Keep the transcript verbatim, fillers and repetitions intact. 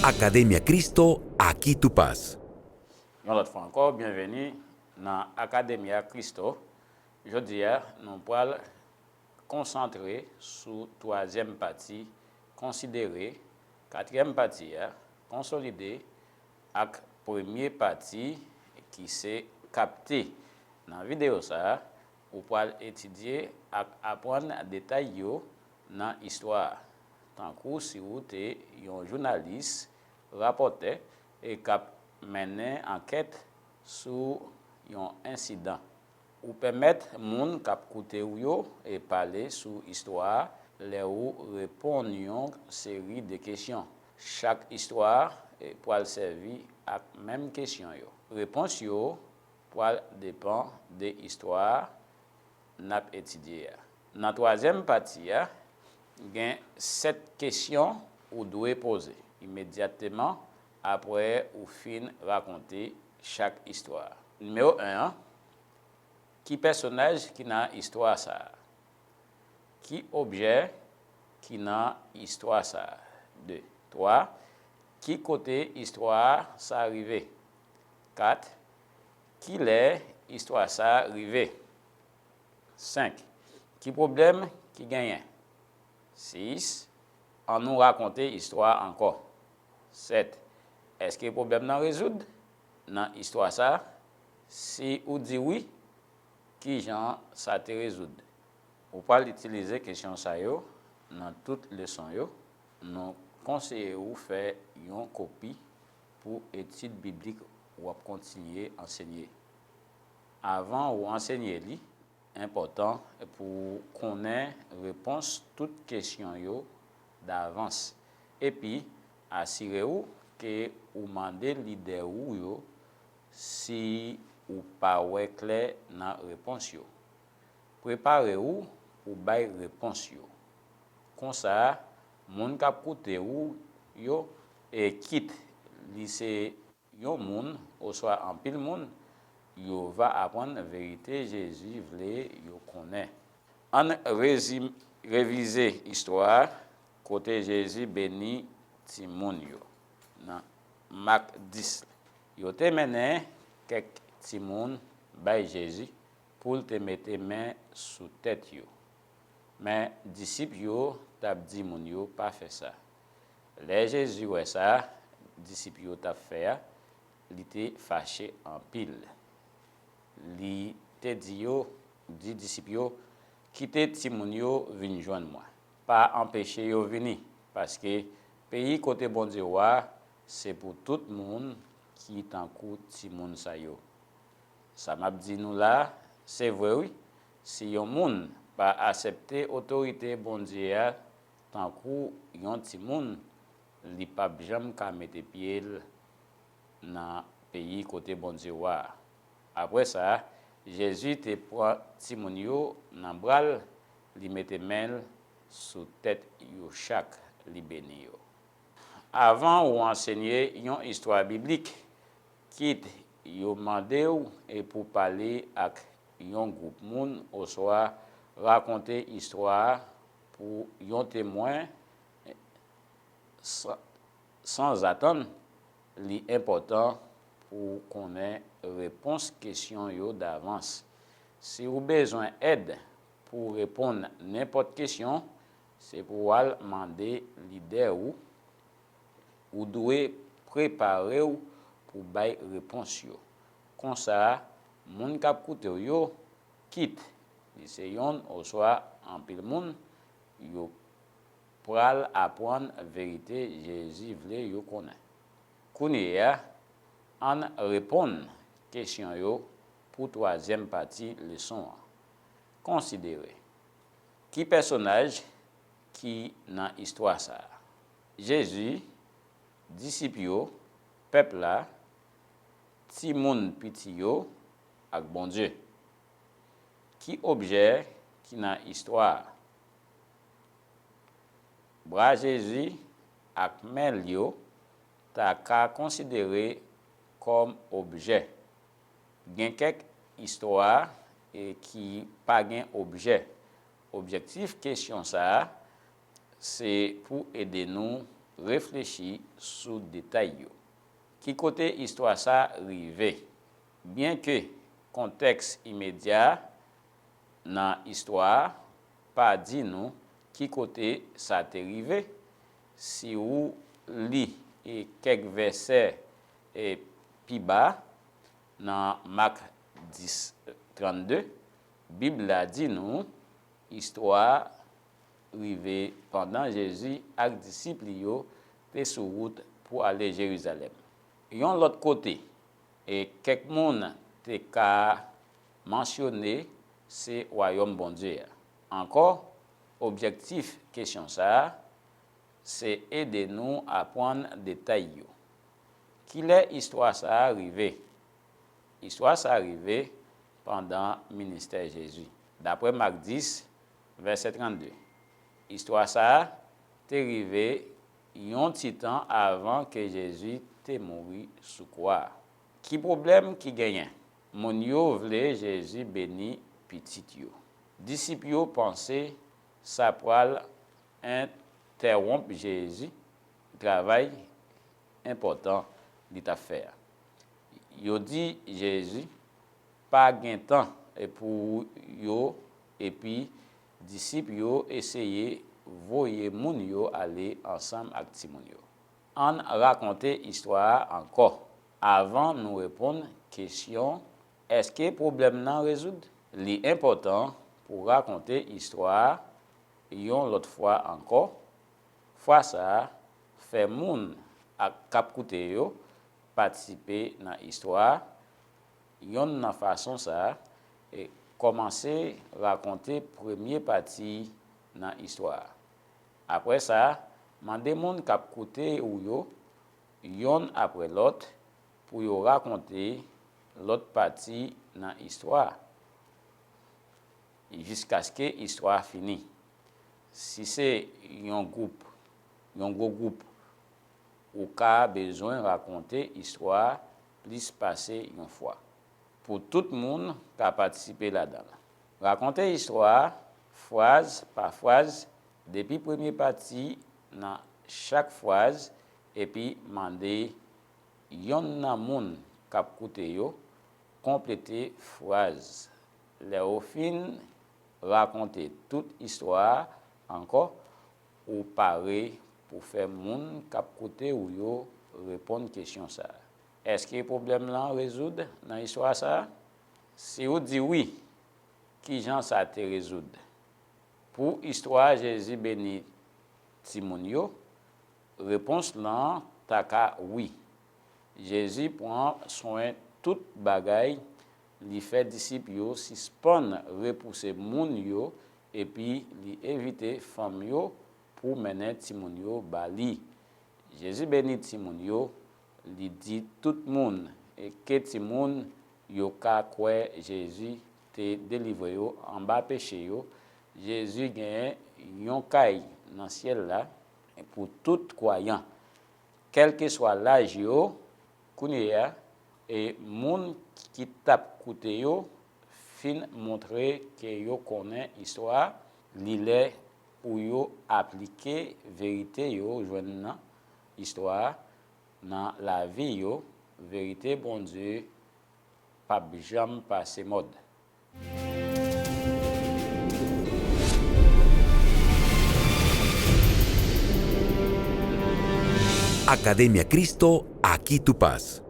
Academia Cristo, aquí tú paz. Yon lòt fwa ankò, byenveni nan Academia Cristo. Jodi a, nou pral konsantre sou twazyèm pati, konsidere, katriyèm pati a, konsolide, ak premye pati ki se kapte. Nan videyo sa a, ou pral etidye ak aprann detay yo nan istwa a, tankou si ou te yon jounalis, rapòtè, e k ap mennen ankèt sou yon ensidan. Ou pèmèt moun k ap koute w yo e pale sou istwa a lè ou reponn yon seri de kesyon. Chak istwa pral sèvi ak menm kesyon yo. Repons yo pral depann de istwa n ap etidye a. Nan twazyèm pati a, gen sèt kesyon ou dwe poze imedyatman apre ou fin rakonte chak istwa. Nimewo en an, ki pèsonaj ki nan istwa sa a? Ki objè ki nan istwa sa a? De. Twa. Ki kote istwa sa a rive? Kat. Kilè istwa sa a rive? Senk. Ki pwoblèm ki genyen? Sis. Annou rakonte istwa a ankò. Sèt. Èske pwoblèm nan rezoud nan istwa sa a? Si ou di wi, kijan sa te rezoud? Ou pral itilize kesyon sa yo nan tout leson yo. Nou konseye ou fè yon kopi pou etid biblik w ap kontinye ansenye. Avan ou ansenye li, enpòtan pou w konnen repons tout kesyon yo davans. Epi, asire w ke ou mande lidè ou yo si ou pa wè klè nan repons yo. Prepare w pou bay repons yo. Konsa, moun k ap koute w yo, e kit li se yon moun oswa anpil moun, yo va aprann verite Jezi vle yo konnen. Ann rezi- revize istwa a kote Jezi beni timoun yo nan Mak dis. Yo te mennen kèk timoun bay Jezi pou l te mete men sou tèt yo. Men, disip yo t ap di moun yo pa fè sa. Lè Jezi wè sa disip yo t ap fè a, li te fache anpil. Li te di yo, di disip yo, kite timoun yo vin jwenn mwen. Pa anpeche yo vini, paske peyi kote Bondye wa se pou tout moun ki tankou timoun sa yo. Sa m ap di nou la a, se vre wi, si yon moun pa aksepte otorite Bondye a tankou yon timoun, li p ap janm ka mete pye l nan peyi kote Bondye wa a. Apre sa, Jezi te pran timoun yo nan bra l, li mete men l sou tèt yo chak, li beni yo. Avan ou ansenye yon istwa biblik, kit yo mande w pou pale ak yon gwoup moun oswa rakonte istwa a pou yon temwen, sanzatann, li enpòtan pou w konnen repons kesyon yo davans. Si w bezwen èd pou w reponn nenpòt kesyon, se pou w al mande lidè ou. Ou dwe prepare w pou bay repons yo. Konsa, moun k ap koute w yo, kit li se yonn oswa anpil moun, yo pral aprann verite Jezi vle yo konnen. Kounye a, ann reponn kesyon yo pou twazyèm pati leson an. Konsidere. Ki pèsonaj ki nan istwa sa a? Jezi, disip yo, pèp la, timoun piti yo, ak Bondye. Ki objè ki nan istwa a? Bra Jezi ak men l yo ta ka konsidere kòm objè. Gen kèk istwa ki pa gen objè. Objektif kesyon sa a se pou ede nou reflechi sou detay yo. Ki kote istwa sa a rive? Byenke kontèks imedya nan istwa a pa di nou ki kote sa te rive, si w li e kèk vèsè e pi ba nan Mak dis trannde, Bib la di nou istwa a rive pandan Jezi ak disip li yo te sou wout pou ale Jerizalèm. Yon lòt kote, e kèk moun te ka mansyone se Wayòm Bondye a. Ankò, objektif kesyon sa a se ede nou aprann detay yo. Kilè istwa sa a rive? Istwa sa a rive pandan ministè Jezi. Daprè Mak dis, vèsè trannde, istwa sa a te rive yon ti tan avan ke Jezi te mouri sou kwa a. Ki pwoblèm ki genyen? Moun yo vle Jezi beni pitit yo. Disip yo panse sa pral entèwonp Jezi travay enpòtan li t ap fè a. Yo di Jezi pa gen tan pou yo, epi disip yo eseye voye moun yo ale ansanm ak timoun yo. Ann rakonte istwa a ankò. Avan nou reponn kesyon, èske pwoblèm nan rezoud? Li enpòtan pou rakonte istwa a yon lòt fwa ankò. Fwa sa a, fè moun ak k ap koute yo patisipe nan istwa a. Yonn nan fason sa a, e kòmanse rakonte premye pati nan istwa a. Apre sa, mande moun k ap koute ou yo, yonn apre lòt, pou yo rakonte lòt pati nan istwa a, jiskaske istwa a fini. Si se yon gwoup, yon gwo gwoup, ou ka bezwen rakonte istwa a plis pase yon fwa pou tout moun ka patisipe ladan l. Rakonte istwa a fraz pa fraz, depi premye pati nan chak fraz, epi mande yonn nan moun k ap koute yo konplete fraz. Lè w fin rakonte tout istwa a ankò, ou pare pou fè moun k ap koute w yo reponn kesyon sa a. Èske pwoblèm lan rezoud nan istwa sa a? Si w di wi, kijan sa te rezoud? Pou istwa Jezi beni timoun yo, repons lan ta ka wi. Jezi pran swen tout bagay, li fè disip yo sispann repouse moun yo, epi li envite fanm yo pou mennen timoun yo ba li. Jezi beni timoun yo, li di tout moun, e ke timoun yo ka kwè Jezi te delivre yo anba peche yo. Jezi gen yon kay nan syèl la pou tout kwayan, kèlkeswa laj yo. Kounye a, e moun ki t ap koute yo fin montre ke yo konnen istwa a, li lè pou yo aplike verite yo jwenn nan istwa a nan lavi yo. Verite Bondye p ap janm pase mòd. Academia Cristo, aquí tú paz.